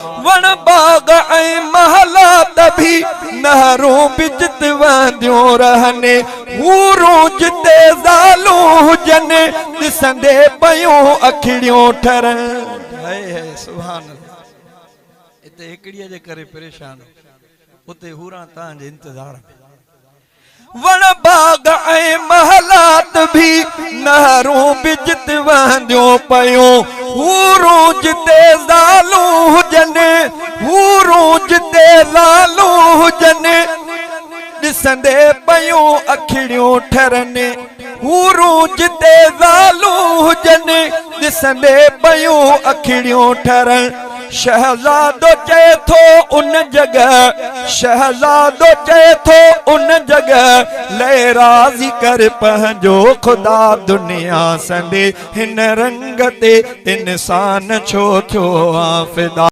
وڻ باغ ۽ محلات به نهرون به جت وهنديون رهن، حورون جتي زالون هجن، ڏسندي پيون اکڙيون ٺرن. هئي هئي سبحان الله اتي هڪڙيء جي ڪري پريشان اتي حوران تان جي انتظار ۾. وڻ باغ ۽ محلات به نهرون به جت وهنديون پيون، حورون جتي زالون هجن، حورون جتي زالون هجن، ڏسندي پيون اکڙيون ٺرن، حورون جتي زالون هجن، ڏسندي پيون اکڙيون ٺرن. شهزادو چئي ٿو ان جڳهه، شهزادو چئي ٿو ان جڳهه لئه راضي ڪر پنهنجو خدا دنيا سندي هن رنگ تي انسان ڇو ٿيو آ فدا.